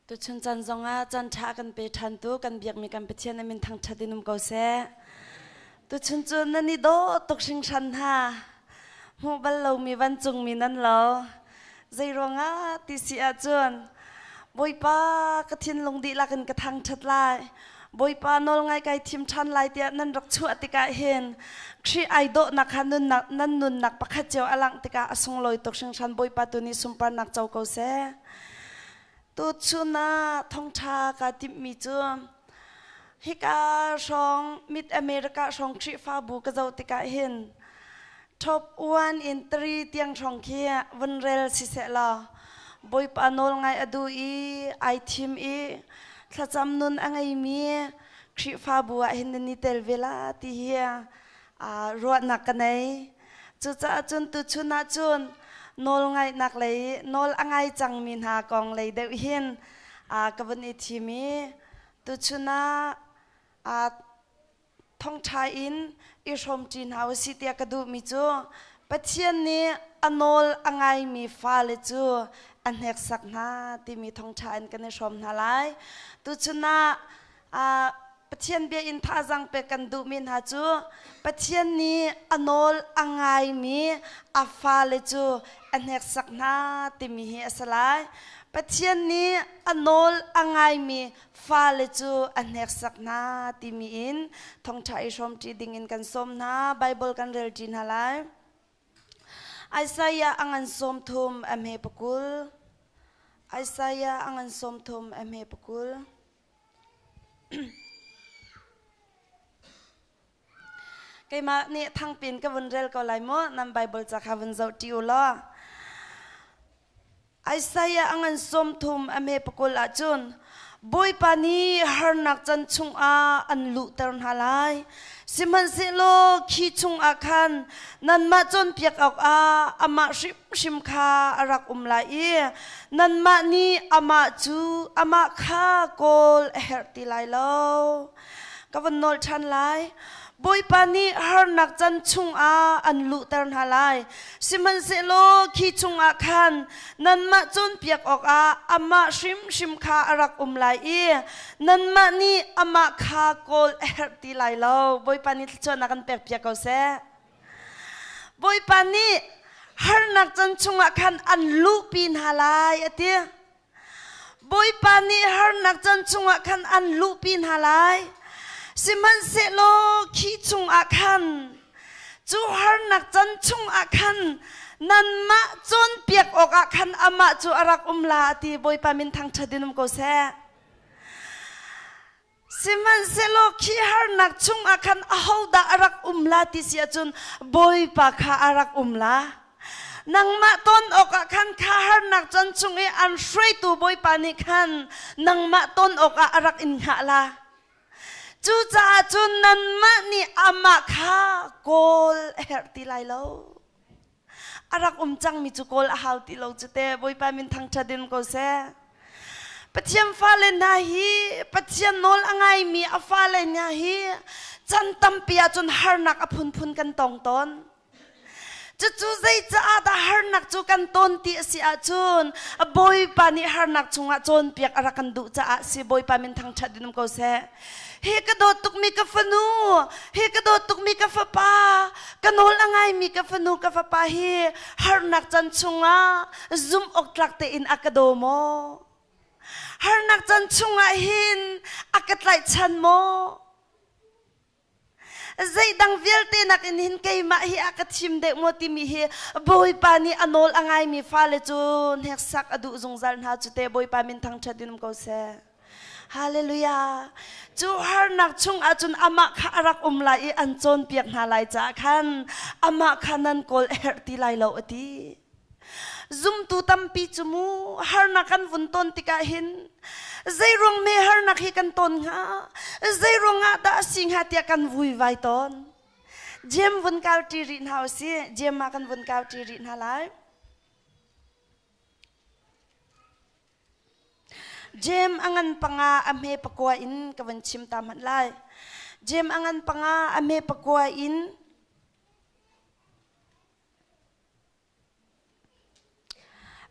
Tuchun caan zongah caan ṭha kan pe ṭhantu kan biakmi kan Pathian a min thangṭhat in um ko seh. Tuchun cu nan i dawh tuk hringhran hna. Hmuh bal lomi vancungmi nan lo. Zei ruangah ti si ahcun Bawipa ka thinlung dihlak in ka thangṭhat lai. Bawipa nawl ngai kai thim ṭhan lai tiah nan rak chuah tikah hin Khrih ai dawhnak kha nunnak, nan nunnak pakhat cio a langh tikah a sunglawi tuk hringhran Bawipa tu nih sunparnak co ko seh. Tuchun ah thawngṭha kaa timhmi cu hika hrawng Mid America hrawng Khrihfabu ka zoh tikah hin top 1 in 3 tiang hrawng khi vun rel siseh law Bawipa nawl ngai a duh i ai thim i thlacam nun a ngeimi Khrihfabu ah hin nan i tel ve la ti hi ruahnak ka nei. Cucaah cun tuchun ah cun nawlngaihnak lei nawl a ngai cangmi hna kong lei deuh hin ka vun i thim i tuchun ah thongṭha in i hrawmṭi hna usih tiah ka duhmi cu Pathian nih a nawl a ngaimi fale cu a hneksak hna timi thongṭha in kan i hrawm hna lai. Tuchun ah Pathian bia in thazaang pek kan duhmi hna cu Pathian nih a nawl a ngaimi a fale cu a hneksak hna timi hi a si lai. Pathian nih a nawl a ngaimi fale cu a hneksak hna timi in thawngṭha i hrawmṭi dingin kan sawm hna. Bible kan relṭi hna lai. Isaiah a ngan 30 a hme pakul. Isaiah a ngan 30 a hme pakul. Keimah nih thangpin ka vun rel ko lai mu, nan Bible ca kha vun zoh ṭi u law. Isaiah a ngan 30 a hme pakul ahcun Bawipa nih harnak can chungah an luhter hna lai. Sihmanhsehlaw khi chungah khan nanmah cawnpiak awkah amah hrimhrim kha a rak um lai i nanmah nih amah cu amah kha kawl a herh ti lai lo. Ka vun nawl ṭhan lai. Bawipa nih harnak can chungah an luhter hna lai. Sihmanhsehlaw khi chungah khan nanmah cawnpiak awkah amah hrimhrim kha a rak um lai i nanmah nih amah kha kawl a herh ti lai lo. Bawipa nih thluachuahnak kan pekpiak ko seh. Bawipa nih harnak can chungah khan an luhpi hna lai a ti. Bawipa nih harnak can chungah khan an luhpi hna lai. Sihmanhsehlaw khi chungah khan cu harnak can chungah khan nanmah cawnpiak awkah khan amah cu a rak um la a ti. Bawipa min thangṭhat in um ko seh. Sihmanhsehlaw khi harnak chungah khan ahodah a rak um la ti si ahcun Bawipa kha a rak um la. Nangmah ton awkah khan kha harnak can chung i an hruaitu Bawipa nih khan nangmah ton awkah a rak in hngah la. Cucaah cun nanmah nih amah kha kawl a herh ti lai lo. A rak um cangmi cu kawl a hau ti lo cu te Bawipa min thangṭhat in ko seh. Pathian fale hna hi Pathian nawl a ngaimi a fale hna hi chan tampi ahcun harnak a phunphun kan tong tawn. Cucu zeicaah dah harnak cu kan ton ti a si ahcun Bawipa nih harnak chungah cawnpiak a rak kan duh caah si Bawipa min thangṭhat in um ko seh. Hi ka dawt tukmi ka fanu, hi ka dawt tukmi ka fapa, ka nawl a ngaimi ka fanu ka fapa hi harnak can chungah zumh awk tlak tein a ka daw maw? Harnak can chungah hin a ka tlaihchan maw? Zeidang vialte nakin hin keimah hi a ka thim deuh maw timi hi Bawipa nih a nawl a ngaimi fale cu hneksak a duh zungzal hna cu te Bawipa min thangṭhat in um ko seh. Hallelujah. Cu harnak chung ahcun amah kha a rak um lai i an cawnpiak hna lai caah khan amah kha nan kawl a herh ti lai lo a ti. Zumtu tampi cu mu harnak kan vun ton tikah hin zeiruang me harnak hi kan ton hnga zeiruang ah dah a si hnga tiah kan vuivai tawn. Jem vun kau ṭi rih hna usih. Jem ah kan vun kau ṭi rih hna lai. Jem a ngan panga a hme pakua in ka vun chim ta hmanh lai. Jem a ngan panga a hme pakua in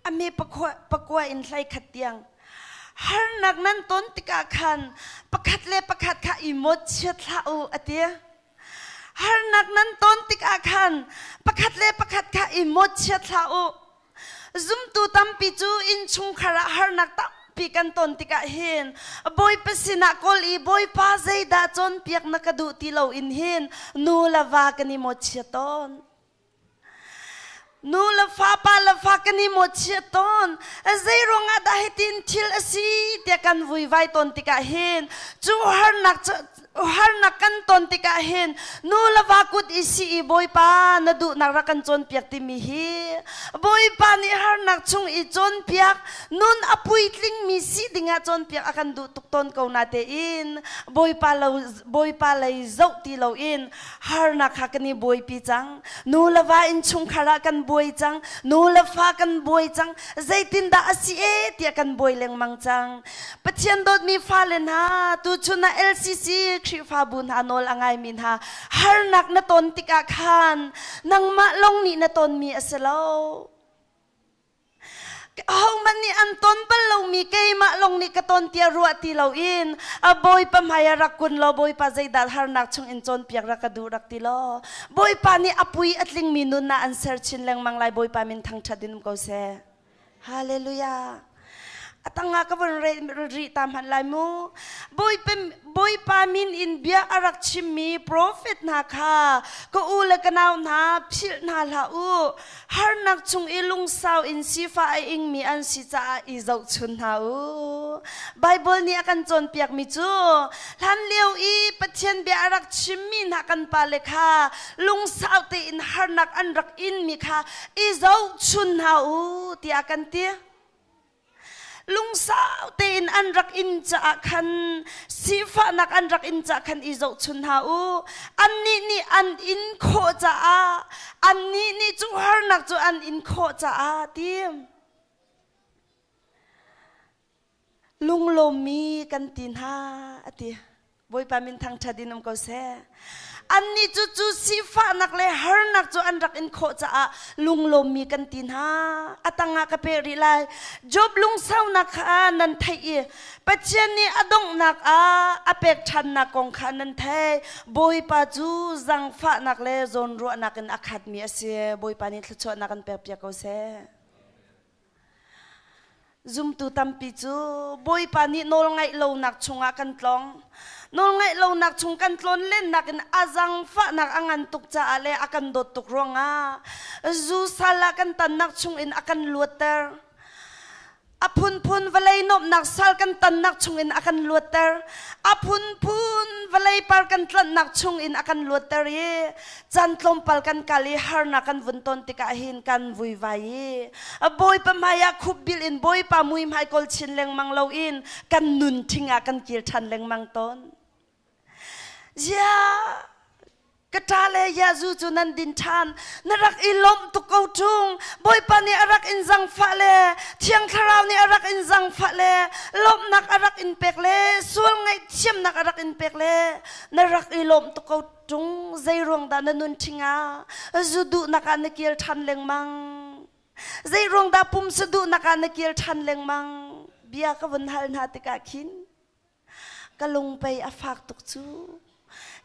A hme pakua in hlei khat tiang. Harnak nan ton tikah khan pakhat le pakhat kha i mawtchiat hlah u a ti. Harnak nan ton tikah khan pakhat le pakhat kha i mawtchiat hlah u. Zumtu tampi cu innchungkhar ah harnak tampi kan ton tikah hin Bawipa sinah kawl i Bawipa zeidah cawnpiak na ka duh ti loin hin nu le va kan i mawtchiat tawn. Nu le fa, pa le fa kan i mawhchiat tawn. Zei ruangah dah hitin thil a si tiah kan vuivai tawn tikah hin cu harnak harnak kan ton tikah hin nu le va kut i si i Bawipa na duhnak rak kan cawnpiak timi hi Bawipa nih harnak chung i cawnpiak nun a puitlingmi si dingah cawnpiak a kan duh tuk tawn ko na tein Bawipa lo Bawipa lei zoh ti loin harnak kha kan i buaipi cang. Nu le va innchungkhar ah kan buai cang. Nu le fa kan buai cang. Zeitindah a si e tiah kan buai lengmang cang. Pathian dawtmi fale hna, tuchun ah LCC Khrihfabu hna nawl a ngaimi hna, harnak na ton tikah khan nangmah lawng nih na tonmi a si lo. Ahohmanh nih an ton bal lomi keimah lawng nih ka ton tiah ruah ti loin a Bawipa hmai ah rak kun law Bawipa zeidah harnak chung in cawnpiak rak ka duh rak ti law Bawipa nih a pui a tlingmi nun ah an ser chin lengmang lai. Bawipa min thangṭhat in um ko seh. Hallelujah. A tangah ka vun rih ta hmanh lai mu. Bawipa min in bia a rak chimmi profet hna kha ka u le ka nau hna philh hna hlah u. Harnak chung i lungsau in sifah a ingmi an si caah i zohchun hna u. Baibal nih a kan cawnpiakmi cu hlanlio i Pathian bia a rak chimmi hna kan pale kha lungsau tein harnak an rak inmi kha i zohchun hna u tiah a kan ti. Lungsau tein an rak in caah khan sifahnak an rak in caah khan i zohchun hna u. Annih nih an in khawh caah annih nih cu harnak cu an in khawh caah ti. Lunglawmmi kan ti hna a ti. Bawipa min thangṭhat in um ko seh. Annih cu cu sifahnak le harnak cu an rak in khawh caah lunglawmmi kan ti hna. A tangah ka peh rih lai. Job lungsaunak kha nan theih i Pathian nih a donghnak ah a pek ṭhannak kong kha nan theih. Bawipa cu zaangfahnak le zawnruahnak in a khatmi a si. Bawipa nih thluachuahnak an pekpiak ko seh. Zumtu tampi cu Bawipa nih nawlngaih lonak chungah kan tlong. Nawlngaih lonak chung kan tlawn lennak in a zangfahnak a ngan tuk caah le a kan dawt tuk ruangah zu sal ah kan tannak chungin a kan luatter. A phunphun vawlei nuamhnak sal kan tannak chungin a kan luatter. A phunphun vawlei par kan tlanhnak chungin a kan luatter i Caan tlawmpal kan kal i harnak kan vun ton tikah hin kan vuivai i Bawipa hmaiah khupbil in Bawipa muihmai kawl chin lengmang loin kan nun ṭhing ah kan kir ṭhan lengmang tawn. Ziah ka ṭa le Yazu cu nan din ṭhan na rak i lawmh tuk ko ṭung Bawipa nih a rak in zangfah le Thiang Thlarau nih a rak in zangfah le lawmhnak a rak in pek le sual ngaihthiamnak a rak in pek le na rak i lawmh tuk ko Ṭung zeiruang dah na nun ṭhing ah zu duhnak ah na kir ṭhan lengmang? Zeiruang dah pumsa duhnak ah na kir ṭhan lengmang? Bia ka vun hal hna tikah khin ka lungpei a fak tuk cu.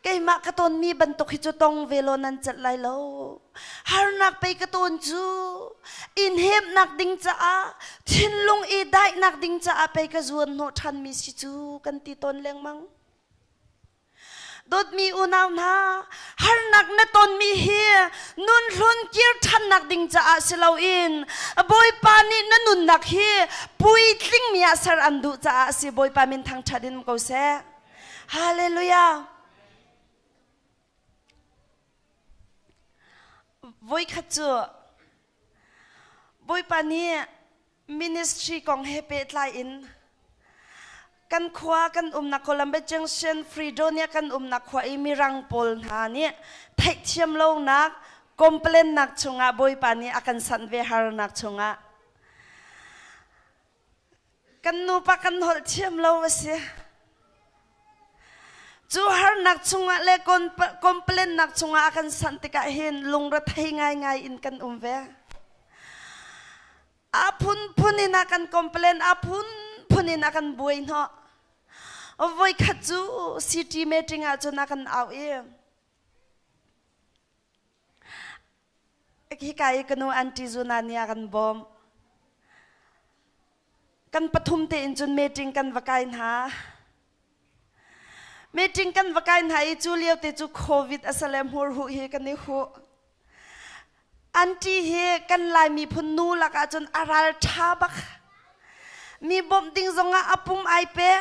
Keimah ka tonmi bantuk hi cu tong ve law nan celh lai lo. Harnak pei ka ton cu in hemnak ding caah thinlung i daihnak ding caah pei ka zuan hnawh ṭhanmi si cu kan ti tawn lengmang. Dawtmi unau hna, harnak na tonmi hi nun hlun kir ṭhannak ding caah si loin Bawipa nih na nunnak hi puitlingmi ah ser an duh caah a si. Bawipa min thangṭhat in um ko seh. Hallelujah. Voikhat cu Bawipa nih ministry kong he pehtlai in kan khua kan umnak Columbus Junction Fredonia kan umnak khua i mirang pawl hna nih theihthiam lonak complain nak chungah Bawipa nih a kan sanh ve harnak chungah kan nupa kan holh thiam lo a si. Cu harnak chungah le complain nak chungah a kan sanh tikah hin lungrethei ngaingai in kan um ve. A phunphun in a kan complain, a phunphun phunphun in a kan buai hnawh. Voikhat cu city meeting ah cun a kan au i hika i ka nu auntie Zuna nih a kan bawm. Kan pathum tein cun meeting kan va kai hna. Meeting kan va kai hna i cu lio te cu COVID a si le hmurhuh hi kan i huh. Auntie hi kan Lai miphun nu lakah cun a ral ṭha bak. Mi bawmh ding zongah a pum ai pe.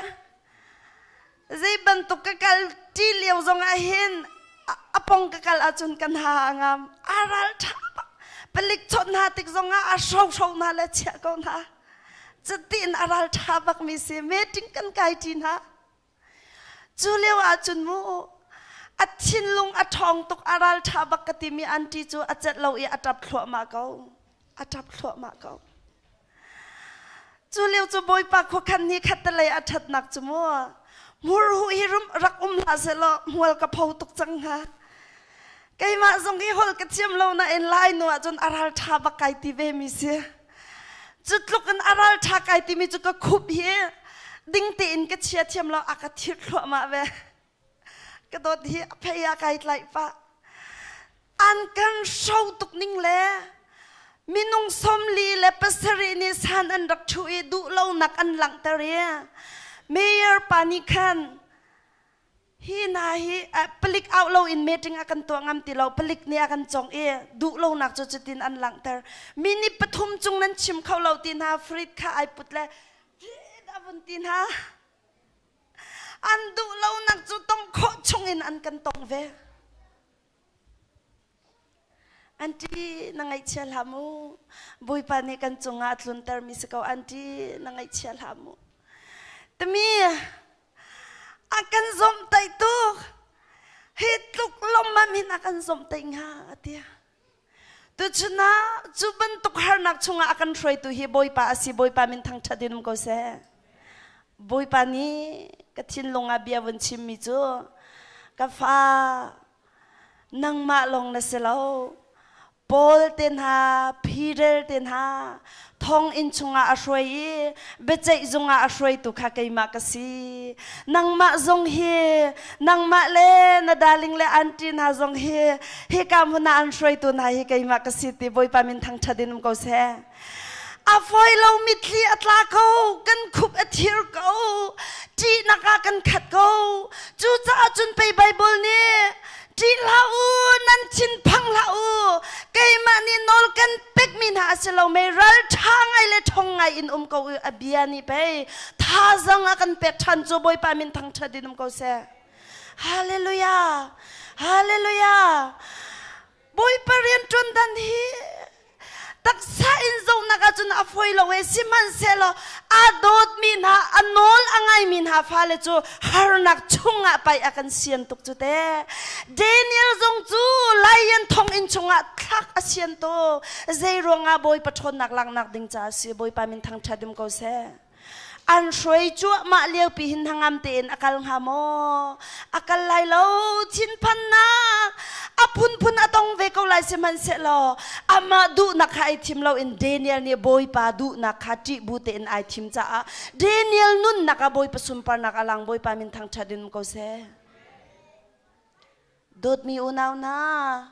Zei bantuk ka kal ṭi lio zongah hin a pong ka kal ahcun kan ha a ngam. A ral ṭha bak. Palik chawnh hna tik zongah a hrohro hna le chiah ko hna. Cutiin a ral ṭha bak mi si. Meeting kan kai ṭi hna. Cu lio ahcun mu a thinlung a ṭhawng tuk a ralṭha bak ka timi auntie cu a celh lo i a ṭap thluahmah ko. A ṭap thluahmah ko. Cu lio cu Bawipa khuakhan ni khattelei a ṭhatnak cu mu hmurhuh hi rum rak um hlah sehlaw hmual ka pho tuk cang hnga. Keimah zong hi holh ka thiam lo nain Lai nu ahcun a ralṭha bak kai ti ve mi si. Cu tluk in a ralṭha kai timi cu ka khup hi ding tein ka chia thiam lo a ka thir thluahmah ve. Ka dawt hi a phei ah kai tlaih pah. An kan hro tuk ning le minung 47 nih san an rak ṭhu i duhlonak an langhter i mayor pa nih khan Hi hna hi palik auh loin meeting a kan tuah ngam ti lo. Palik nih a kan cong i duh lonak cu cutin an langhter. Mi nih pathum cung nan chim kho lo ti hna Frit kha ai put le Frit a vun ti hna. An duh lonak cu tong khawh chungin an kan tong ve. Auntie na ngaihchia hlah mu. Bawipa nih kan cungah a tluntermi si ko. Auntie na ngaihchia hlah mu. Timi a kan zomhtaih tuk. Hi tluk lawmmam hin a kan zomhtaih hnga tia. Tuchun ah cu bantuk harnak chungah a kan hruaitu hi Bawipa a si. Bawipa min thangṭhat in um ko seh. Bawipa nih ka thinlung ah bia vun chimmi cu ka fa Nangmah lawng na si lo. Paul te hna, Peter te hna thonginn chungah a hruai i biaceih zungah a hruaitu kha keimah ka si. Nangmah zong hi, nangmah le na darling le auntie hna zong hi, hika hmun ah an hruaitu hna hi keimah ka si ti Bawipa min thangṭhat in um ko seh. A fawi lo mitthli a tla ko, kan khup a thir ko, ṭihnak ah kan khat ko. Cucaah cun pei Baibal nih ṭih hlah u, nan thin phang hlah u, keimah nih nawl kan pekmi hna a si lo mei ralṭha ngai le ṭhong ngai in um ko u a bia nih pei thazang a kan pek ṭhan cu Bawipa min thangṭhat in um ko seh. Hallelujah! Hallelujah! Bawipa rianṭuan dan hi taksa in zohnak ahcun a fawi lo e sihmanhsehlaw a dawtmi hna a nawl a ngaimi hna fale cu harnak chungah pai a kan sian tuk cu te Daniel zong cu lion thonginn chungah thlak a sian to zei ruangah Bawipa ṭhawnnak laknak ding caah si Bawipa min thangṭhat um ko seh An hruai cuahmah liopi hin hnangam tein a kal hnga maw? A kal lai lo. Thinphannak a phunphun a tong ve ko lai sihmanhsehlaw amah duhnak kha ai thim loin Daniel nih Bawipa duhnak kha ṭih bu tein ai thim caah Daniel nunnak ah Bawipa sunparnak a lang Bawipa min thangṭhat in um ko seh. Dawtmi unau hna,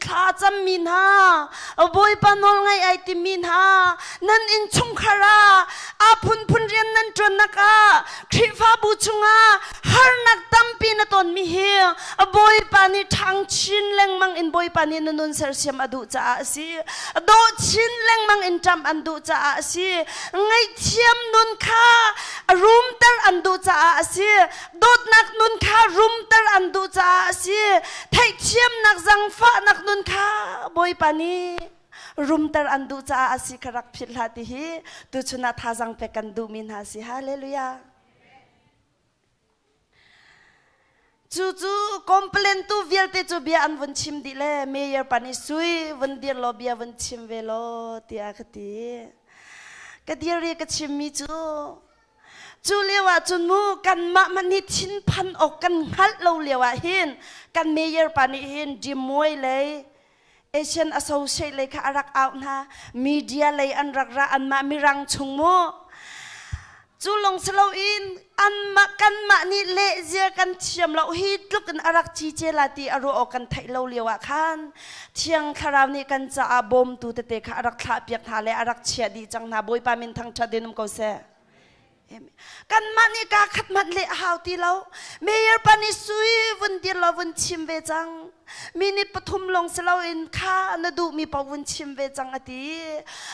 thla cammi hna, Bawipa nawlngaih ai timi hna, nan innchungkhar ah aa phunphun rian nan ṭuannak ah Khrihfabu chungah harnak tampi na tonmi hi Bawipa nih ṭhang chin lengmang in Bawipa nih na nun sersiam a duh caah a si. Dawh chin lengmang in ṭamh an duh caah a si. Ngaihthiam nun kha rumter an duh caah a si. Dawtnak nun kha rumter an duh caah a si. Theihthiamnak zangfahnak nun kha Bawipa nih rumter an duh caah a si kha rak philh hlah ti hi tuchun ah thazaang pek kan duhmi hna si. Hallelujah. Cu cu complain tu vialte cu bia an vun chim dih le mayor pa nih sui vun dir law bia vun chim ve law tiah ka ti. Ka dir i ka chimmi cu Cu lio ah cun mu kanmah hmanh hi thinphan awk kan hngalh lo lio ah hin kan mayor pa nih hin Dimuai lei Asian Associate lei kha a rak auh hna media lei an rak ra anmah mirang chung mu. Cu lawng si loin anmah kanmah nih lehzia kan thiam lo hi tluk in a rak cice la ti a ruah awk kan theih lo lio ah khan Thiang Thlarau nih kan caah bawmtu tete kha a rak thlahpiak hna le a rak chiah dih cang hna. Bawipa min thangṭhat in um ko seh. Kanmah nih kaa khat hmanh leh a hau ti lo. Mayor pa nih sui vun dir law vun chim ve cang. Minute pathum lawng si loin kha na duhmi paoh vun chim ve cang a ti.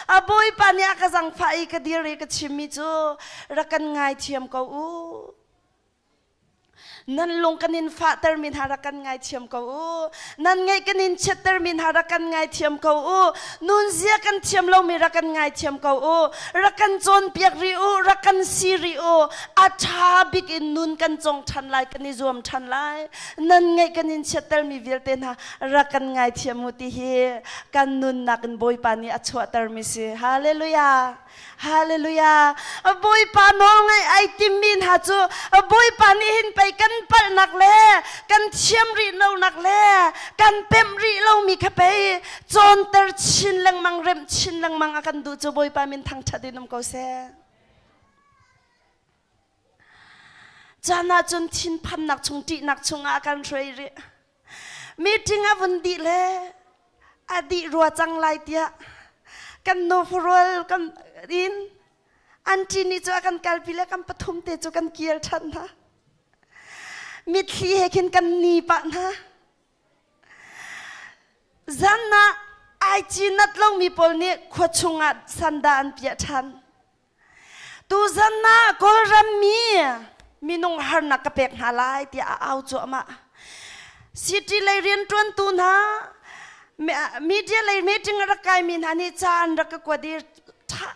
A bawipa nih a ka zangfah i ka dir i ka chimmi cu rak kan ngaithiam ko u. Nan lung kan in fahtermi hna rak kan ngaithiam ko u. Nan ngaih kan in chiattermi hna rak kan ngaithiam ko u. Nunzia kan thiam lomi rak kan ngaithiam ko u. Rak kan cawnpiak rih u, rak kan si rih u. A ṭha bik in nun kan cawng ṭhan lai, kan i zuam ṭhan lai. Nan ngaih kan in chiattermi vialte hna rak kan ngaithiam u ti hi kan nunnak in Bawipa nih a chuahtermi si. Hallelujah! Hallelujah! Bawipa nawlngaih ai timmi hna cu Bawipa nih hin pei kan palhnak le kan thiam rih lonak le kan pemh rih lomi kha pei cawnter chin lengmang remh chin lengmang a kan duh cu Bawipa min thangṭhat in um ko seh. Caan ah cun thinphannak chung ṭihnak chungah a kan hruai rih. Meeting a vun dih le a dih rua cang lai tiah kan nufarual kan in auntie nih cu a kan kalpi le kan pathum te cu kan kir ṭhan hna. Mitthli he khin kan ni pah hna. Zan ah ai ci nat lomi pawl nih khua chungah sanda an piah ṭhan. Tuzan ah Kawlram mi minung harnak ka pek hna lai tiah a au cuahmah. City lei rianṭuantu hna, media lei meeting a rak kaimi hna nih ca an rak ka kuat i ṭha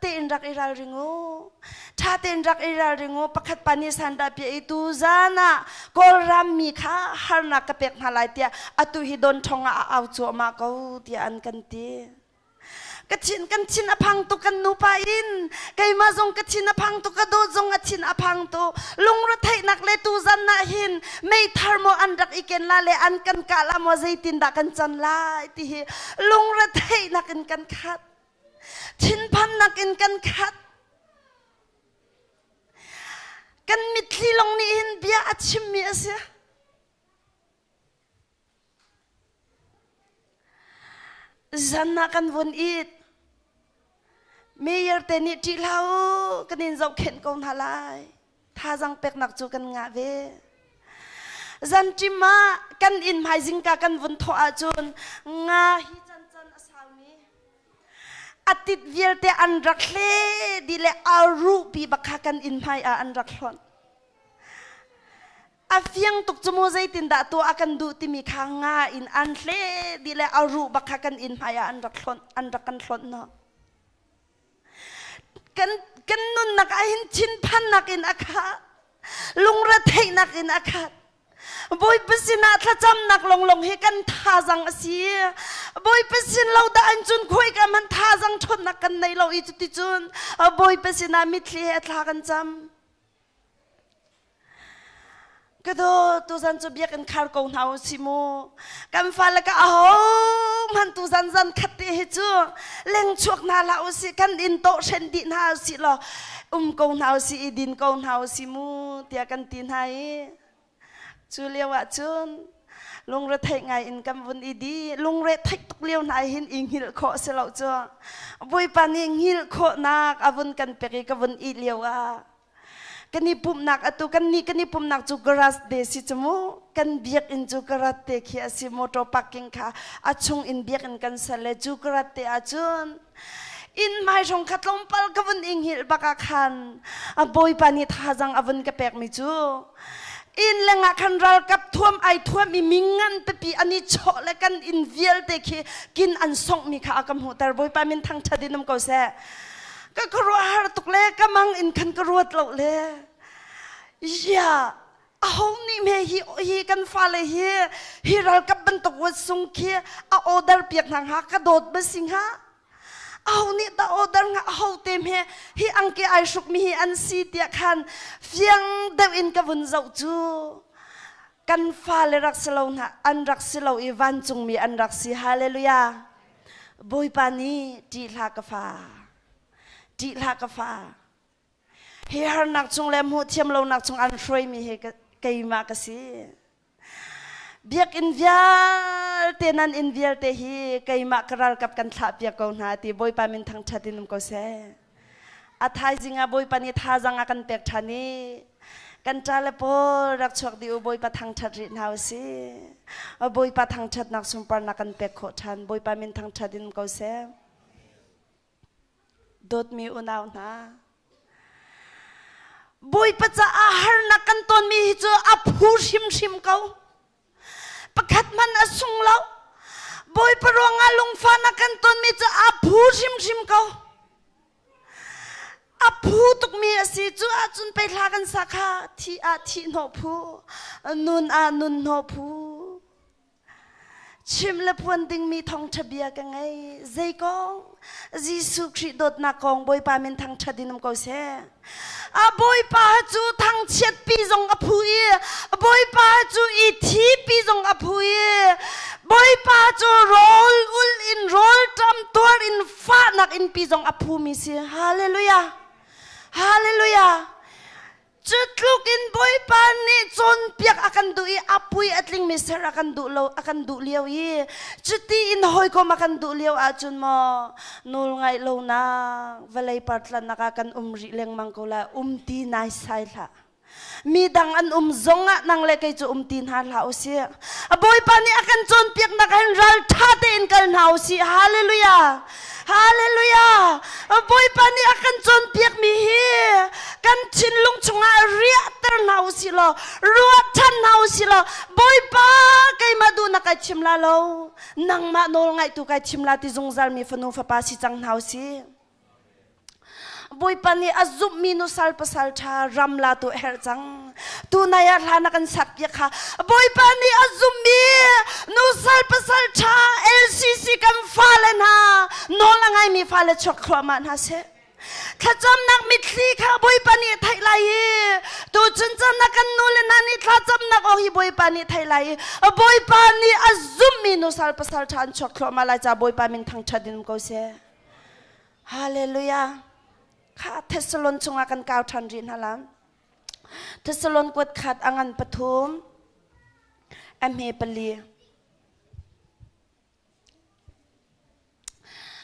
tein rak i ralring u. Ṭha tein rak i ralring u. Pakhat pa nih sandah piah i tuzan ah Kawlram mi kha harnak ka pek hna lai tiah atu hi don ṭhong ah a au cuahmah ko tiah an kan ti. Ka thin kan thin a phang tuk kan nupa in keimah zong ka thin a phang tuk ka dawt zong a thin a phang tuk lungretheihnak le tuzan ah hin meithar maw an rak i ken la le an kan kah la maw zeitin dah kan can lai ti hi lungretheihnak in kan khat thinphannak in kan khat kan mitthli lawng nih hin bia a chimmi a si. Zan ah kan vun it. Mayor te nih ṭih hlah u, kan in zohkhenh ko hna lai. Thazang peknak cu kan ngah ve. Zan ṭim ah kan inn hmai zingka kan vun thawh ahcun nga hi cancan a saumi a tit vialte an rak hle dih le a ruhpi bak kha kan inn hmai ah an rak hlonh. A fiang tuk cu mu zeitindah tuah a kan duh timi kha nga in an hle dih le a ruh bak kha kan inn hmai ah an rak hlonh an rak kan hlonh no. Kan kan nunnak ah hin thinphannak in a khat lungretheihnak in a khat Bawipa sinah thlacamnak longlong hi kan thazang a si. Bawipa sin lo dah an cun khuaika hmanh thazang ṭhawnnak kan nei lo i cuticun Bawipa sinah mitthli he thla kan cam. Ka dawt, tuzan cu biakinn khar ko hna u si mu. Kan fale ka ahohmanh tuzan zan khat te hi cu leng chuak hna hlah u sih, kan inn tawh hren dih hna u sih law um ko hna u sih i din ko hna u sih mu tiah kan ti hna i cu lio ah cun lungretheih ngai in kan vun i di lungre theih tuk lio hna hin i hngilh khawh si lo cu Bawipa nih hngilh khawhnak a vun kan pek i ka vun i lio ah kan i pumhnak atu kan nih kan i pumhnak cu garage te si cu mu kan biakinn cu garage te khi a si motor parking kha a chung in biakinn kan ser le cu garage te ahcun inn hmai hrawng kha tlawmpal ka vun i hngilh bak ah khan a bawipa nih thazang a vun ka pekmi cu inn lengah khan ralkap thuam ai thuam i mi ngan pipi an i chawh le kan inn vialte khi kin an songhmi kha a ka hmuhter bawipa min thangṭhat in um ko seh ka khuaruahhar tuk le ka mang in khan ka ruat lo le ya aho nih me hi hi kan fale hi hi ralkap bantuk wat sung khi a order piak hna hnga ka dawt ba si hnga aho nih dah order hnga aho te me hi angke ai hruk mi hi an si tiah khan fiang deuh in ka vun zoh cu kan fale rak si lo hna an rak si lo i vancungmi an rak si hallelujah Bawipa nih ṭih hlah ka fa, ṭih hlah ka fa. Hi harnak chung le hmuh thiam lonak chung an hruaimi hi keimah ka si. Biakinn vialte nan inn vialte hi keimah ka ralkap kan thlah piak ko hna ti Bawipa min thangṭhat in um ko seh. A thaizing ah Bawipa nih thazang a kan pek ṭhan i kan ṭale pawl rak chuak dih u Bawipa thangṭhat rih hna u sih. Bawipa thangṭhatnak sunparnak kan pek khawh ṭhan. Bawipa min thangṭhat in um ko seh. Dawtmi unau hna, Bawipa caah harnak kan tonmi hi cu a phu hrimhrim ko. Pakhat hmanh a sung lo. Bawipa ruangah lungfahnak kan tonmi cu a phu hrimhrim ko. A phu tukmi a si. Cu ahcun pei hla kan sa kha thi ah thih hnawh phu, nun ah nun hnawh phu. Chim le phuan dingmi thawngṭha bia ka ngei. Zei kong? Jesuh Khrih dawtnak kong Bawipa min thangṭhat in um ko seh. A Bawipa cu thangchiat pi zong a phu i Bawipa cu i thi pi zong a phu i Bawipa cu rawl ul in rawl ṭam tuar in fahnak in pi zong a phumi si. Hallelujah! Hallelujah! Cu tluk in Bawipa nih cawnpiak a kan duh i a pui a tlingmi ser a kan duh lo a kan duh lio i cuti in hawikom a kan duh lio ahcun maw nawl ngaih lonak vawlei partlannak ah kan um rih lengmang ko lai um ti naisai hlah mi dang an um zong ah nang le kei cu um ti hna hlah usih Bawipa nih a kan cawnpiaknak hin ral ṭha tein kal hna usih hallelujah Hallelujah! Bawipa nih a kan cawnpiakmi hi kan thinlung chungah riahter hna u sih law ruah ṭhan hna u sih law Bawipa keimah duhnak kai thim la lo nangmah nawl ngaihtu kai thim la ti zungzal mi fanu fapa si cang hna u sih. Bawipa nih a zumhmi nusal pasal ṭha ram la tu a herh cang. Tunai ah hla na kan sak piak kha Bawipa nih a zumhmi nusal pasal ṭha LCC kan fale hna nawl a ngaimi fale chuak thluahmah hna seh. Thlacamnak mitthli kha Bawipa nih a theih lai i tuchun caan ah kan nu le hna nih thlacamnak aw hi Bawipa nih theih lai i Bawipa nih a zumhmi nusal pasal ṭha an chuak thluahmah lai ca Bawipa min thangṭhat in um ko seh. Hallelujah. Kha Thessalon chungah kan kau ṭhan rih hna la. Thessalon kuat khat a ngan pathum a hme pali.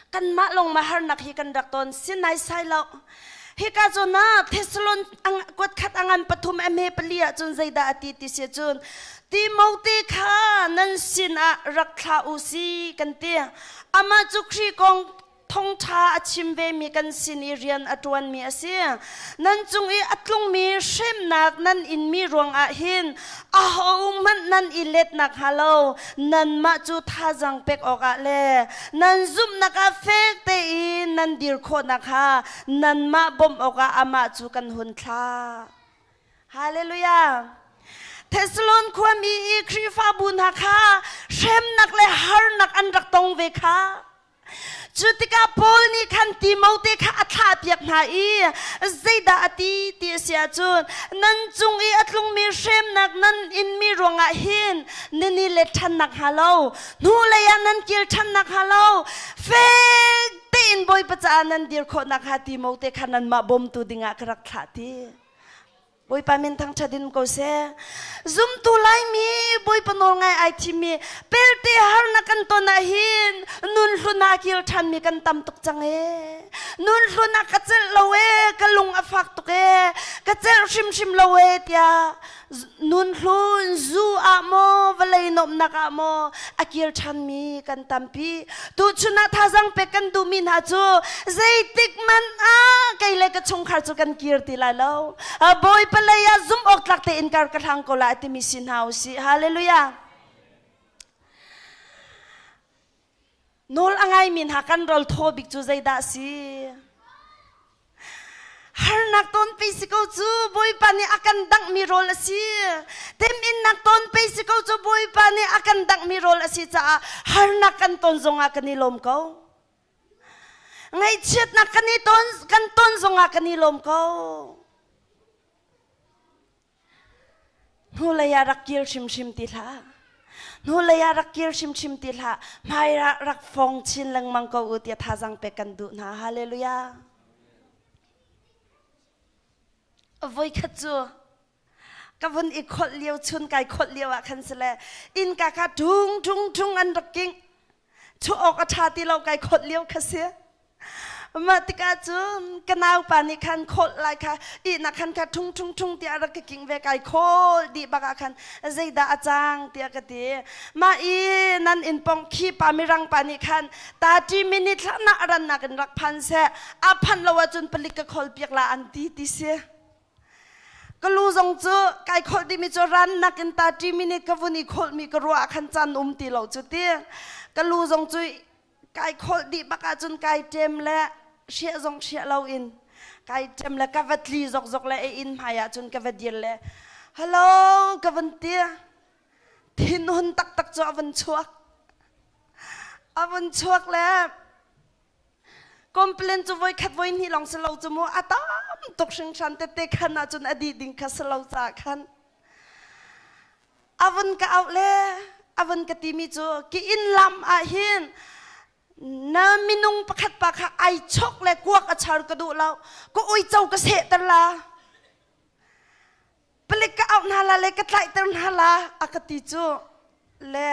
Kanmah lawng ma harnak hi kan rak ton sinai sai lo. Hika zawn ah Thessalon kuat khat a ngan pathum a hme pali ah cun zeidah a ti ti si cun Timote kha nan sin ah rak thlah u si kan ti. Amah cu Khrih kong thongṭha a chim vemi kan sin i rian a ṭuanmi a si. Nan cung i a tlungmi hremnak nan inmi ruangah hin ahohmanh nan i let nakhnga lo nanmah cu thazaang pek awkah le nan zumhnak ah fek tein nan dir khawh nakhnga nanmah bawmh awkah amah cu kan hun thlah. Hallelujah! Thessalon khuami i Khrihfabu hna kha hremnak le harnak an rak tong ve kha. Cu tikah Paul nih khan Timote kha a thlahpiak hna i zeidah a ti ti a si ahcun nan cung i a tlungmi hremnak nan inmi ruangah hin nan i let ṭhan nakhnga lo hnulei ah nan kil ṭhan nakhnga lo fek tein Bawipa caah nan dir khawh nakhnga Timote kha nanmah bawmtu dingah ka rak thlah ti. Bawipa min thangṭhat in ko seh. Zumtu Laimi Bawipa nawl ngai ai thimmi pelte harnak kan ton ah hin nun hlun ah kir ṭhanmi kan tam tuk cang ee. Nun hlun ah ka celh lo ee, ka lung a fak tuk ee, ka celh hrimhrim lo ee tiah nun hlun zu ah maw vawlei nuamhnak ah maw a kir ṭhanmi kan tampi. Tuchun ah thazaang pek kan duhmi hna cu zeitik hmanh ah kei le ka chungkhar cu kan kir ti lai lo. Bawipa lei ah zumh awk tlak tein kar ka hlang ko lai timi si hna u sih. Hallelujah. Nawl a ngaimi hna kan rol thaw bik cu zeidah si? Harnak tawn pei si ko cu Bawipa nih a kan danghmi rawl a si. Teminnak tawn pei si ko cu Bawipa nih a kan danghmi rawl a si caah harnak kan ton zongah kan i lawm ko. Ngaihchiatnak kan i ton kan ton zongah kan i lawm ko. Hnulei ah rak kir hrimhrim ti hlah. Hnulei ah rak kir hrimhrim ti hlah. Hmai ah rak fong chin lengmang ko u tiah thazaang pek kan duh hna. Hallelujah. Voikhat cu ka vun i kholh lio chun kai kholh lio ah khan sile innka kha tung tung tung an rak king. Chuah awk a ṭha ti lo kai kholh lio kha si. Mah tikah cun ka naupa nih khan kholh lai kha ihnak khan kha ṭhung ṭhung ṭhung tiah rak ka king ve kai khawl dih bak ah khan zeidah a cang tiah ka ti. Mah i nan inn pong khi pa mirang pa nih khan 30 minute hlan ah a rannak in rak phan seh a phanh lo ahcun palik ka khawl piak la an ti ti si. Ka lu zong cu kai kholh dimi cu rannak in 30 minute ka vun i kholhmi ka ruah ah khan caan um ti lo cu ti. Ka lu zong cu kai kholh dih bak ahcun kai ṭem le hriah zong hriah loin kai ṭem le ka va tli zokzok le a inn hmai ahcun ka va dir le hello ka vun ti. Thinhun taktak cu a vun chuak. A vun chuak le complain cu voikhat voihnih lawng si lo cu mu a tam tuk hringhran tete khan ahcun a dih ding kha si lo caah khan a vun ka auh le a vun ka timi cu ki inn lam ah hin na minung pakhat pa kha ai chok le kuak a char ka duh lo ka uico ka sehter la palik ka auh hna la le ka tlaihter hna la a ka ti cu le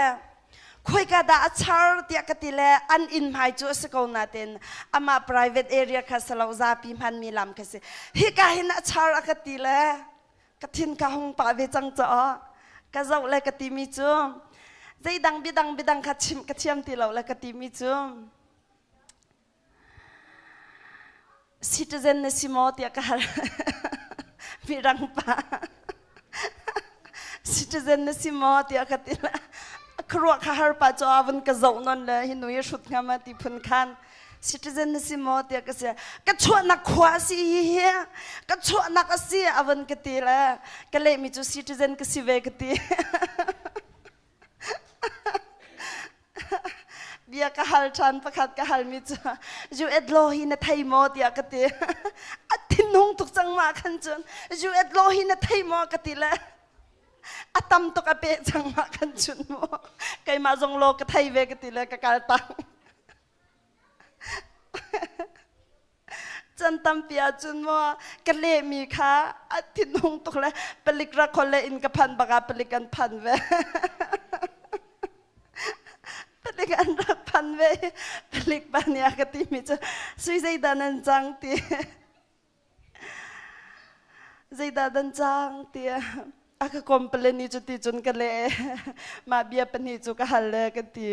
khoika dah a char tiah ka ti le an inn hmai cu a si ko nain amah private area kha si lo zapi hmanmi lam kha si hika hin a char a ka ti le ka thin ka hung pah ve cang caw ka zoh le ka timi cu zeidang biadang biadang kha chim ka thiam ti lo le ka timi cu Citizen na si maw tiah ka hal. Mirang pa. Citizen na si maw tiah ka ti la. Khuaruah kha har pa cu a vun ka zoh non le hi nu hi hrut hnga ma ti phun khan. Citizen na si maw tiah ka si. Ka chuahnak khua a si hi hi. Ka chuahnak a si a vun ka ti le. Ka lehmi cu citizen ka si ve ka ti. Bia ka hal ṭhan pakhat ka halmi cu US law hi na thei maw tiah ka ti. A thinhung tuk cang ma khan cun US law hi na thei maw ka ti le a tam tuk a peh cang ma khan cun mu keimah zong law ka thei ve ka ti le ka kal tang. Can tampi ahcun maw ka lehmi kha a thinhung tuk le palik rak khol le inn ka phan bak ah palik an phan ve. Palik an rak phan ve. Palik pa nih a ka timi cu sui zeidah nan cang ti. Zeidah dan cang tiah a ka complain i cuti cun ka leh. Mah bia pahnih cu ka hal le ka ti.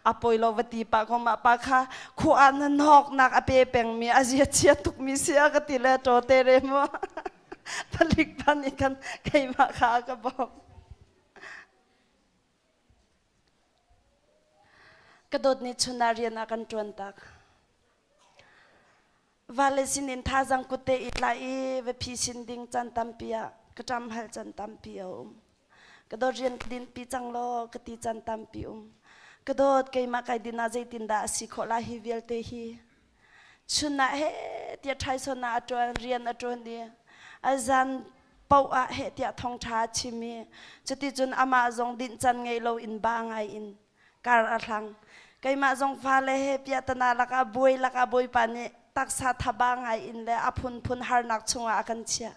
A poi lo va ti pah ko mah pa kha khua na nawknak a pe pengmi a zia chia tukmi si a ka ti le ṭaw te re mu. Palik pa nih khan keimah kha a ka bawmh. Ka dawt nih chun ah rian a kan ṭuan tak. Vale sinin thazang kutte i tlai i va phisin ding caan tampi ah ka ṭam hal caan tampi a um. Ka dawt rian ka dinpi cang law ka ti caan tampi um. Ka dawt keimah kai din ah zeitindah a si khawh lai hi vialte hi. Chun ah he tiah ṭhaison ah a ṭuan rian a ṭuan i a zan paoh ah heh tiah thawngṭha a chim i cuticun amah zong dinh can ngei lo in ba ngai in kar a hlang. Keimah zong fale he piahtana lakah buai lakah Bawipa nih taksa thaba ngai in le a phunphun harnak chungah a kan chiah.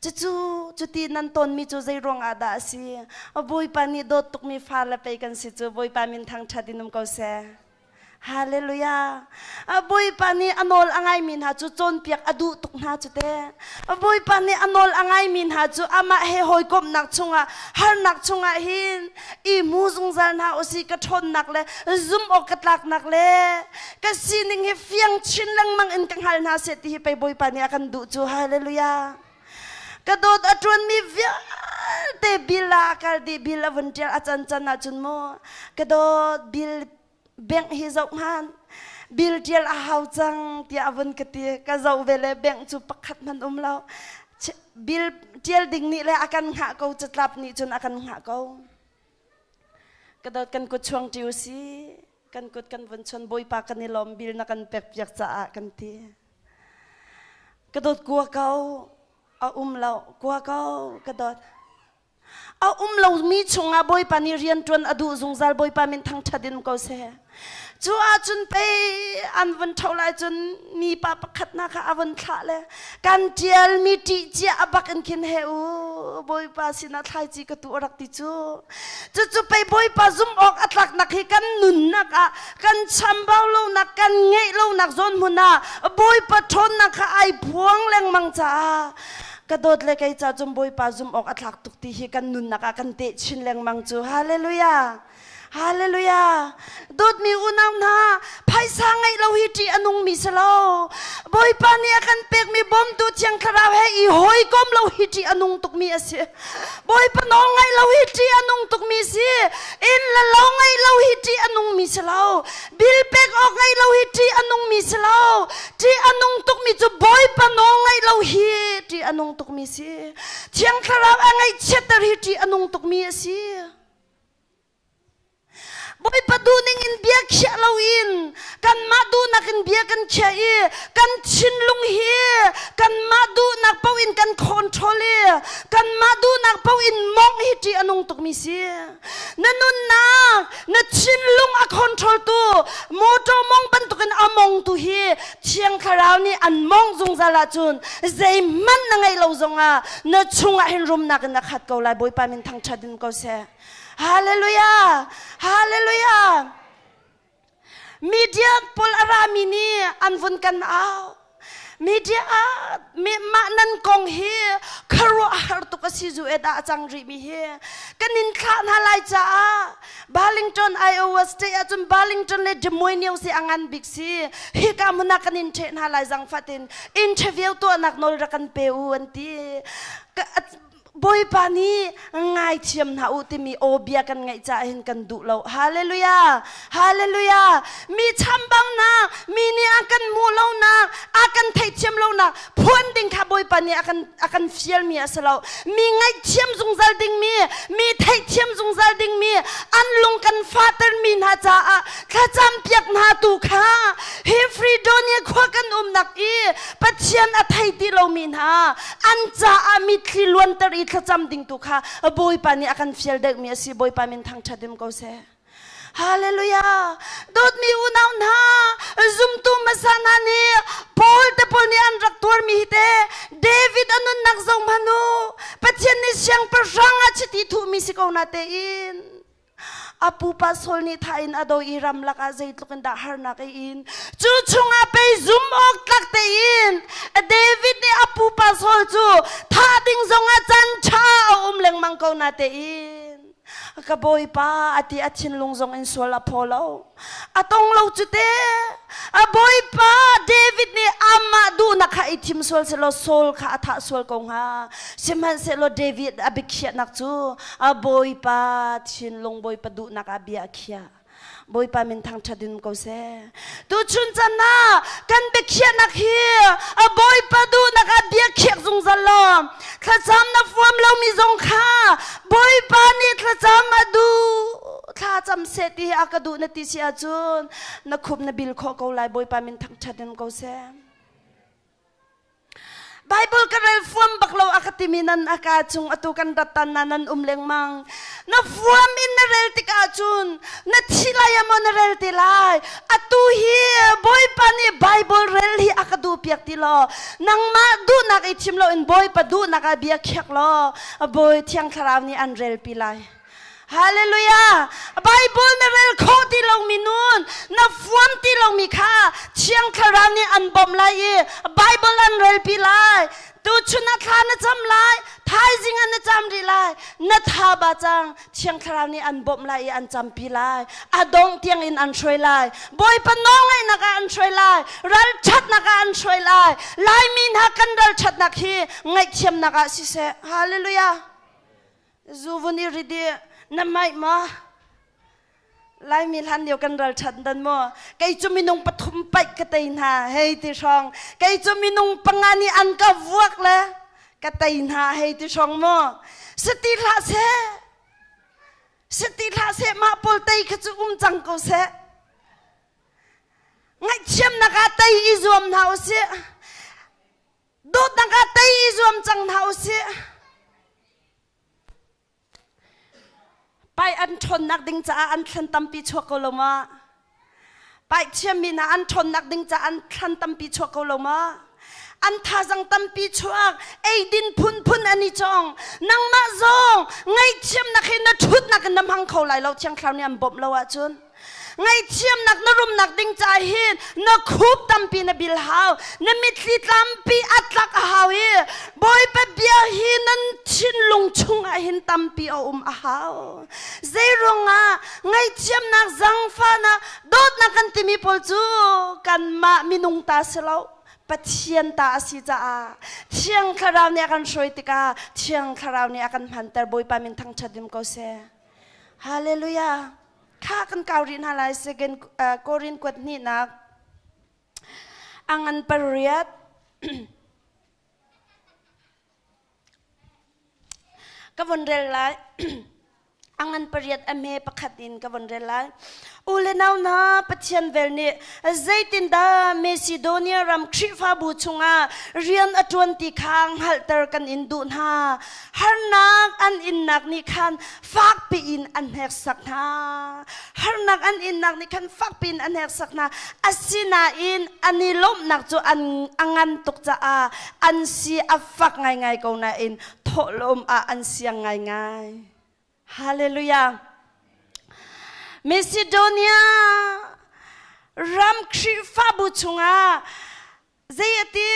Cucu cuti nan tawnmi cu zei ruangah dah a si? Bawipa nih dawt tukmi fale pei kan si cu Bawipa min thangṭhat in um ko seh. Hallelujah. Bawipa nih a nawl a ngaimi hna cu cawnpiak a duh tuk hna cu te. Bawipa nih a nawl a ngaimi hna cu amah he hawikomhnak chungah harnak chungah hin i hmu zungzal hna usih ka ṭhawnnak le zumh awk ka tlaknak le ka sining hi fiang chin lengmang in ka hngal hna seh ti hi pei Bawipa nih a kan duh cu. Hallelujah. Ka dawt a ṭuanmi vialte bil ah a kal dih bil a vun ṭial a can can ahcun mu ka dawt bil bank hi zoh hmanh bill ṭial a hau cang tiah a vun ka ti ka zoh ve le bank cu pakhat hmanh um lo bill ṭial ding nih le a kan hngah ko catlap nih cun a kan hngah ko ka dawt kan kut chuang ṭi usi kan kut kan vun chuan bawipa kan i lawm bill na kan pek piak caah kan ti ka dawt kua ko a um lo kua ko ka dawt A um lomi chungah Bawipa nih rianṭuan a duh zungzal. Bawipa min thangṭhat in ko seh. Cu ahcun pei an vun ṭho lai cun mipa pakhat hna kha a vun thlah le kan ṭialmi ṭih cia a bak in khin he u Bawipa sinah thlaici ka tu a rak ti cu. Cucu pei Bawipa zumh awk a tlaknak hi kan nunnak ah kan chambau lonak kan ngeih lonak zawn hmun ah Bawipa ṭhawnnak kha ai phuang lengmang caah ka dawt le kei ca cun Bawipa zumh awk a tlak tuk ti hi kan nunnak ah kan teh chin lengmang cu. Hallelujah! Hallelujah! Dawtmi unau hna, phaisa ngeih lo hi ṭih a nungmi si lo. Bawipa nih a kan pekmi bawmtu Thiang Thlarau he i hawikom lo hi ṭih a nung tukmi a si. Bawipa nawl ngaih lo hi ṭih a nung tukmi si. Inn le lo ngeih lo hi ṭih a nungmi si lo. Bil pek awk ngeih lo hi ṭih a nungmi si lo. Ṭih a nung tukmi cu Bawipa nawl ngaih lo hi ṭih a nung tukmi si. Thiang Thlarau a ngaihchiatter hi ṭih a nung tukmi a si. Bawipa duhning in bia khiah loin kanmah duhnak in bia kan khiah i kan thinlung hi kanmah duhnak paoh in kan control i kanmah duhnak paoh in mawngh hi ṭih a nung tukmi si. Na nunnak, na thinlung a control tu motor mong bantukin a mongtu hi Thiang Thlarau nih an mong zungzal ahcun zeihmanh na ngeih lo zongah na chungah hin rumnak in a khat ko lai. Bawipa min thangṭhat in ko seh. Hallelujah! Hallelujah! Media pawl a rami nih an vun kan au. Media ah mah nan kong hi khuaruahhar tuk a si zu et ah a cang rihmi hi kan in thlah hna lai caah Burlington, Iowa State ahcun Burlington le Des Moines si a ngan bik si. Hika hmun ah kan in ṭheh hna lai zangfah tin interview tuahnak nawl rak kan pe u an ti. Bawipa nih ngaithiam hna u timi aw bia kan ngaih caah hin kan duh lo. Hallelujah! Hallelujah! Mi chambaunak, mi nih a kan hmuh lonak, a kan theihthiam lonak phuan ding kha Bawipa nih a kan fialmi a si lo. Mi ngaihthiam zungzal dingmi, mi theihthiam zungzal dingmi, an lung kan fahtermi hna caah thlacam piak hna tu kha hi Fredonia khua kan umnak i Pathian a thei ti lomi hna an caah mitthli luanter i thlacam ding tu kha Bawipa nih a kan fial deuhmi a si. Bawipa min thangṭhat um ko seh. Hallelujah! Dawtmi unau hna, zumtu hmasa hna nih Paul te pawl nih an rak tuarmi hi te David a nunnak zoh hmanh u. Pathian nih siangpahrang ah chiti thuhmi si ko na tein a pupa Saul nih thah in a do i ramlak ah zeitluk in dah harnak a in. Cu chungah pei zum awk tlak tein David nih a pupa Saul cu thah ding zongah caan ṭha a um lengmang ko na tein ka bawipa a ti a thinlung zong in sual a phaw lo a tong lo cu te a bawipa David nih amah duhnak kha i thim sual selaw Saul kha a thah sual ko hnga sihmanhsehlaw David a biakhiahnak cu a bawipa thinlung bawipa duhnak ah bia a khiah. Bawipa min thangṭhat in ko seh. Tuchun chan ah kan biakhiahnak hi a Bawipa duhnak ah bia khiak zungzal law thlacam na fuam lomi zong kha Bawipa nih thlacam a duh thlacam seh ti hi a ka duh na ti si ahcun na khup na bil khawh ko lai. Bawipa min thangṭhat in ko seh. Bible ka rel fuam bak lo a ka timi nan a ka chung atu kan rat tan na nan um lengmang. Na fuam in na rel tikah cun na thi lai maw na rel ti lai. Atu hi Bawipa nih Bible rel hi a ka duh piak ti lo. Nangmah duhnak i thim lo in Bawipa duhnak ah bia khiak law Bawi Thiang Thlarau nih an rel pi lai. Hallelujah! Bible na rel khawh ti lomi nun, na fuam ti lomi kha Thiang Thlarau nih an bawmh lai i Bible an relpi lai. Tuchun ah thla na cam lai, thaizing ah na cam rih lai, na tha ba cang, Thiang Thlarau nih an bawmh lai i an campi lai. A dongh tiang in an hruai lai. Bawipa nawlngaihnak ah an hruai lai. Ralṭhatnak ah an hruai lai. Laimi hna kan ralṭhatnak hi ngaihthiamnak ah siseh. Hallelujah! Zu vun i rit i na maih maw? Laimi hlan lio kan ralṭhat dan maw? Kei cu minung pathum paih ka tei hna hei ti hrawng. Kei cu minung panga nih an ka vuak le ka tei hna hei ti hrawng maw? Sati hlah seh. Sati hlah seh mah pawl tei kha cu um cang ko seh. Ngaihthiamnak ah tei i zuam hna usih. Dawtnak ah tei i zuam cang hna usih. Pai an ṭhawnnak ding caah an thlan tampi chuak ko lo ma? Paih thiammi hna an ṭhawnnak ding caah an thlan tampi chuak ko lo maw? An thazang tampi chuak, eidin phunphun an i cawng. Nangmah zong ngaihthiamnak hi na ṭhutnak in na hmang kho lai lo, Thiang Thlarau nih an bawmh lo ahcun. Ngaihthiamnak na rumnak ding caah hin na khup tampi na bil hau, na mitthli tampi a tlak a hau i Bawipa bia hi nan thinlung chungah hin tampi a um a hau. Zeiruangah ngaihthiamnak, zangfahnak, dawtnak kan timi pawl cu kanmah minung ta si lo, Pathian ta a si caah Thiang Thlarau nih a kan hruai tikah Thiang Thlarau nih a kan hmanter. Bawipa min thangṭhat dim ko seh. Hallelujah. Kha kan kau rih hna lai second Korin kuat hnihnak a ngan pariat Ka von rel lai. A ngan pariat a hme pakhat in ka von rel lai. U le nau hna, Pathian vel nih zeitindah Macedonia ram Khrihfabu chungah rian a ṭuan ti kha hngalhter kan in duh hna. Harnak an innak nih khan fakpi in an hneksak hna. Harnak an innak nih khan fakpi in an hneksak hna. Asinain an i lawmhnak cu an a ngan tuk caah an si a fak ngaingai ko nain thawhlawm ah an siang ngaingai. Hallelujah. Macedonia ram Khrihfabu chungah zei a ti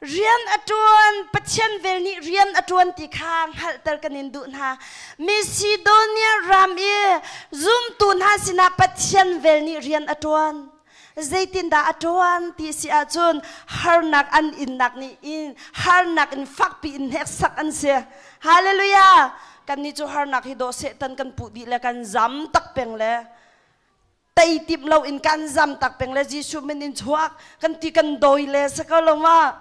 rian a ṭuan Pathian vel nih rian a ṭuan ti kha hngalhter kan in duh hna. Macedonia ram i zumtu hna sinah Pathian vel nih rian a ṭuan. Zeitindah a ṭuan ti si ahcun harnak an innak nih in harnak in fakpi in hneksak an si. Hallelujah! Kannih cu harnak hi dawh Satan kan puh dih le kan zam tak peng le tei tim lo in kan zam tak peng le Jesuh min in chuak kan ti kan dawi le si ko lo ma?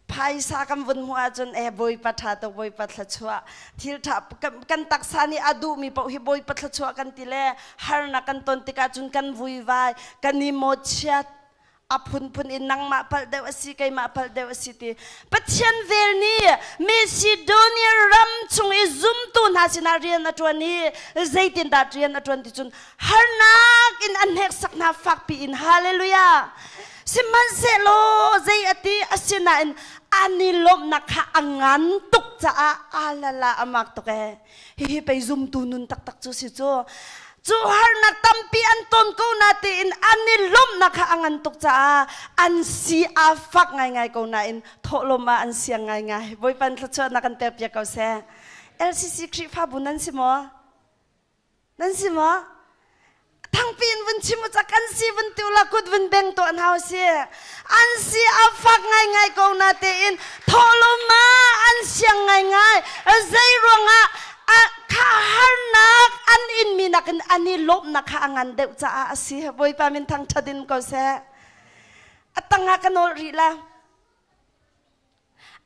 Phaisa kan vun hmuh ahcun e Bawipa ṭha tuk Bawipa thluachuah thil ṭha kan taksa nih a duhmi paoh hi Bawipa thluachuah kan ti le harnak kan ton tikah cun kan vuivai kan i mawchiat a phunphun in nangmah palh deuh a si keimah palh deuh a si ti Pathian vel nih Macedonia ram chung i zumtu hna sinah rian a ṭuan i zeitindah rian a ṭuan ti cun harnak in an hneksak hna fakpi in hallelujah Sihmanhsehlaw zei a ti asinain an i lawmhnak kha a ngan tuk caah alala a mak tuk ee. Hihi pei zumtu nun taktak cu si cu. Cu harnak tampi an ton ko na tiin an i lawmhnak kha a ngan tuk caah an si a fak ngaingai ko nain thawhlawm ah an siang ngaingai. Bawipa thluachuahnak kan pek piak ko seh. LCC Khrihfabu nan si maw? Nan si maw? Thangpi in vun chim u ca kan si vun ti ula kut vun beng tuah hna si. An si a fak ngaingai ko na tein thawhlawm ma an siang ngaingai. Zei ruangah kha harnak an inmi nakin an i lawmhnak kha a ngan deuh caah a si. Bawipa min thangṭhat in ko seh. A tangah ka nawl rih la.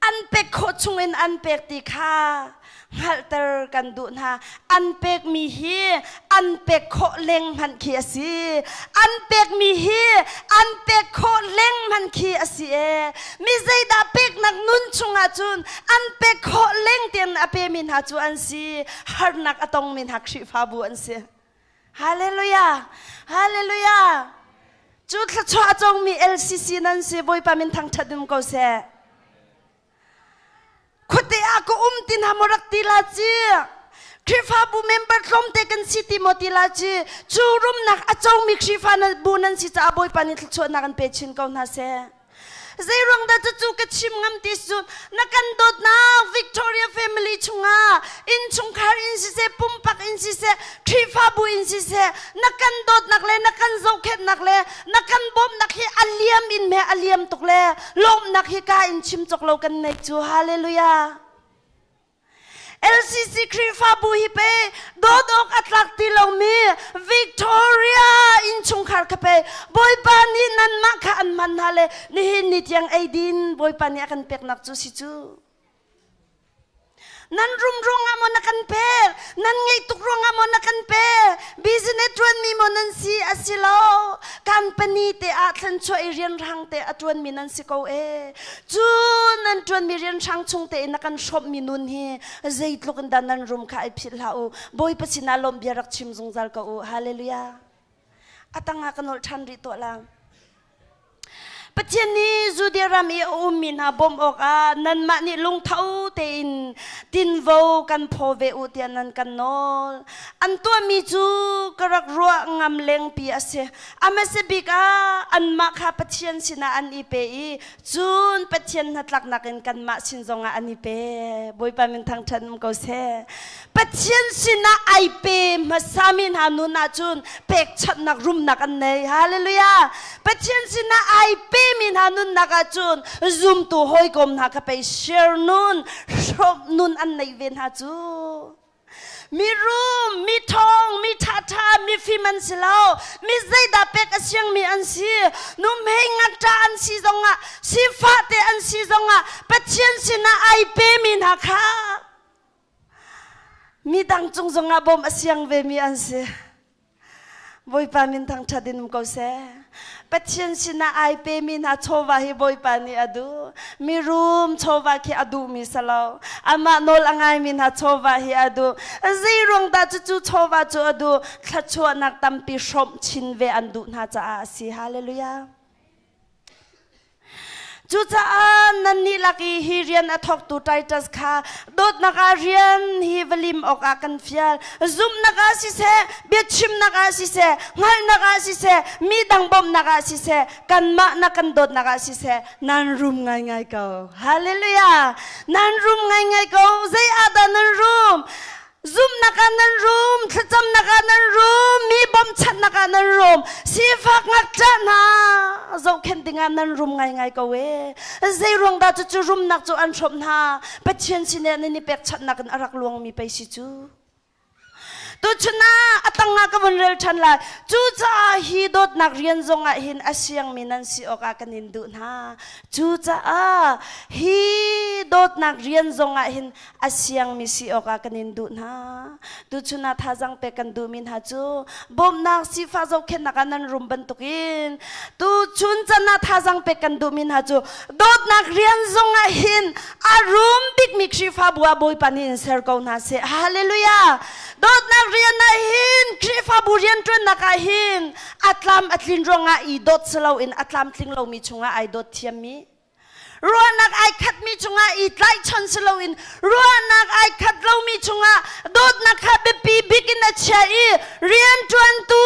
An pek khawh chungin an pek ti kha hngalhter kan duh hna. An pekmi hi an pek khawh leng hmanh khi a si. An pekmi hi an pek khawh leng hmanh khi a si ee. Mi zeidah peknak nun chungah cun an pek khawh leng tiang a pemi hna cu an si. Harnak a tongmi hna Khrihfabu an si. Hallelujah! Hallelujah! Cu thluachuah a congmi LCC nan si Bawipa min thangṭhat um ko seh. Khuate ah ka um ti hna maw rak ti la ci. Khrihfabu member tlawmte kan si ti maw ti la ci. Cu rumnak a comi Khrihfa bu nan si caah Bawipa nih thluachuahnak an pe chin ko hna seh. Zeiruang dah cucu ka chim ngam ti cu na kan dawtnak Victoria family chungah innchungkhar in siseh pumpak in siseh Khrihfabu in siseh na kan dawtnak le na kan zohkhenhnak le na kan bawmhnak hi a liam in me a liam tuk le lawmhnak hi ka in chim cawk lo kan nei cu hallelujah LCC Khrihfabu hi pe dawt awk a tlak ti lomi Victoria innchungkhar kha pe Bawipa nih nanmah kha an hman hna le nihin ni tiang eidin Bawipa nih a kan peknak cu si cu. Nan rum ruangah maw na kan pek? Nan ngeih tuk ruangah maw na kan pek? Business ṭuanmi maw nan si? A si lo. Company te ah thlanchuah i rianrang te a ṭuanmi nan si ko ee. Cu nan ṭuanmi rianhrang chung tein na kan hrawmhmi nun hi zeitluk in dah nan rum kha ai philh hlah u. Bawipa sinah lawmh bia rak chim zungzal ko u. Hallelujah. A tangah ka nolh ṭhan rih tuah la. Pathian nih Judea ram i a ummi hna bawmh awkah nanmah nih lungtho tein tinvo kan phaw ve u tiah nan kan nawl. An tuahmi cu ka rak ruah ngam lengpi a si. A hmasa bik ah anmah kha Pathian sinah an i pe i cun Pathian hnatlaknak in kanmah sin zongah an i pe. Bawipa min thangṭhat um ko seh. Pathian sinah ai pe hmasami hna nun ahcun pekchanhnak rumnak an nei. Hallelujah! Pathian sinah ai pemi hna nunnak ahcun zumtu hawikom hna kha pei share nun, hrawmh nun an neih ve hna cu. Mi rum, mi ṭhawng, mi ṭhaṭha, mi fim an si lo. Mi zeidah pek a siangmi an si. Nuhmei ngakṭah an si zongah, sifah te an si zongah Pathian sinah ai pemi hna kha Midang cung zongah bawmh a siang vemi an si. Bawipa min thangṭhat in um ko seh. Pathian sinah ai pemi hna chawva hi Bawipa nih a duh. Mirum chawva khi a duhmi si lo. Amah nawl a ngaimi hna chawva hi a duh. Zeiruang dah cucu chawva cu a duh? Thluachuahnak tampi hrawmh chin ve an duh hna caah a si. Hallelujah. Cucaah nannih lak i hi rian a thawktu Titus kha dawtnak ah rian hi va lim awkah kan fial. Zumhnak ah siseh, biachimnak ah siseh, hngalhnak ah siseh, mi dang bawmhnak ah siseh, kanmah na kan dawtnak ah siseh, nan rum ngaingai ko. Hallelujah! Nan rum ngaingai ko. Zei ah dah nan rum? Zumhnak ah nan rum, thlacamnak ah nan rum, mi bawmchanhnak ah nan rum, sifak ngakṭah hna zohkhenh dingah nan rum ngaingai ko ee. Zeiruang dah cucu rumnak cu an hrawmh hna? Pathian sin ah nan i pekchanhnak in a rak luangmi pei si cu. Tuchun ah a tangah ka vun rel ṭhan lai. Cucaah hi dawtnak rian zongah hin a siangmi nan si awkah kan in duh hna. Cucaah hi dawtnak rian zongah hin a siangmi si awkah kan in duh hna. Tuchun ah thazaang pek kan duhmi hna cu bawmhnak sifah zohkhenhnak ah nan rum bantukin tuchun can ah thazaang pek kan duhmi hna cu dawtnak rian zongah hin a rum bikmi Khrihfabu ah Bawipa nih in ser ko hna seh. Hallelujah! Dawtnak rian ah hin Khrihfabu rianṭuannak ah hin a tlam a tlin ruangah i dawt si loin a tlamtling lomi chungah ai dawt thiammi Ruahnak ai khatmi cungah i tlaihchan si loin ruahnak ai khat lomi cungah dawtnak kha biapi bik in a chia i rianṭuantu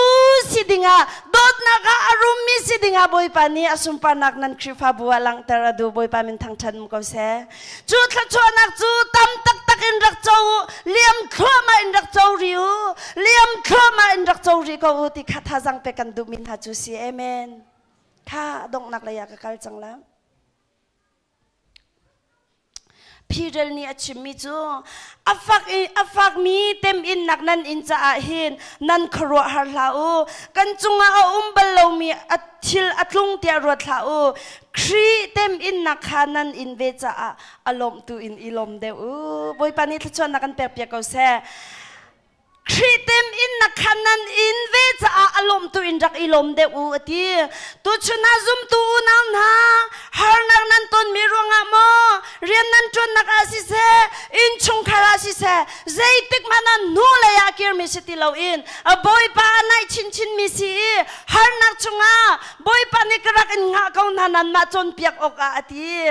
si dingah dawtnak ah a rummi si dingah Bawipa nih a sunparnak nan Khrihfabu ah langhter a duh. Bawipa min thangṭhat um ko seh. Cu thluachuahnak cu tam taktak in rak co u, liam thluahmah in rak co rih u, liam thluahmah in rak co rih ko u ti kha thazaang pek kan duhmi hna cu si. Amen. Kha donghnak lei ah ka kal cang la. Peter nih a chimmi cu a fak i a fakmi teminnak nan in caah hin nan khuaruahhar hlah u. Kan cungah a um bal lomi a thil a tlung tiah ruat hlah u. Khrih teminnak kha nan in ve caah a lawmhtu in i lawm deuh u. Bawipa nih thluachuahnak kan pek piak ko seh. Khrih temhinnak kha nan in ve caah a lawmtu in rak i lawm deuh u a ti. Tuchun ah zumtu unau hna, harnak nan tonmi ruangah maw, rian nan ṭuannak ah siseh, innchungkhar ah siseh, zeitik hmanh ah hnulei ah kirmi si ti loin Bawipa a naih chinchinmi si i harnak chungah Bawipa nih ka rak in hngah ko hna nanmah cawnpiak awkah a ti.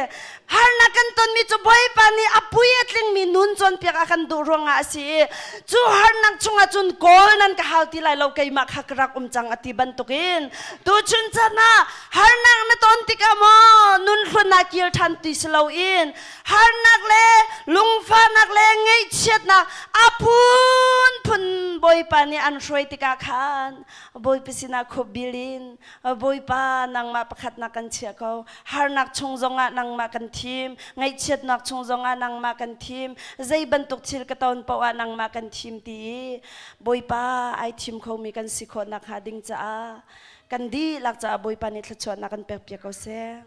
Harnak kan tonmi cu Bawipa nih a pui a tlingmi nun cawnpiak a kan duh ruangah a si i cu harnak chungah cun kawl nan ka hau ti lai lo keimah kha ka rak um cang a ti bantukin tuchun chan ah harnak na ton tikah maw nun hlun ah kir ṭhan ti si loin harnak le lungfahnak le ngaihchiatnak a phunphun Bawipa nih an hruai tikah khan Bawipa sinah khup bil in Bawipa nangmah pakhatnak kan chiah ko harnak chung zongah nangmah kan thim ngaihchiatnak chung zongah nangmah kan thim zei bantuk thil ka ton paoh ah nangmah kan thim ti i Bawipa ai thim khomi kan si khawh nakhnga ding caah kan dihlak caah Bawipa nih thluachuahnak kan pek piak ko seh.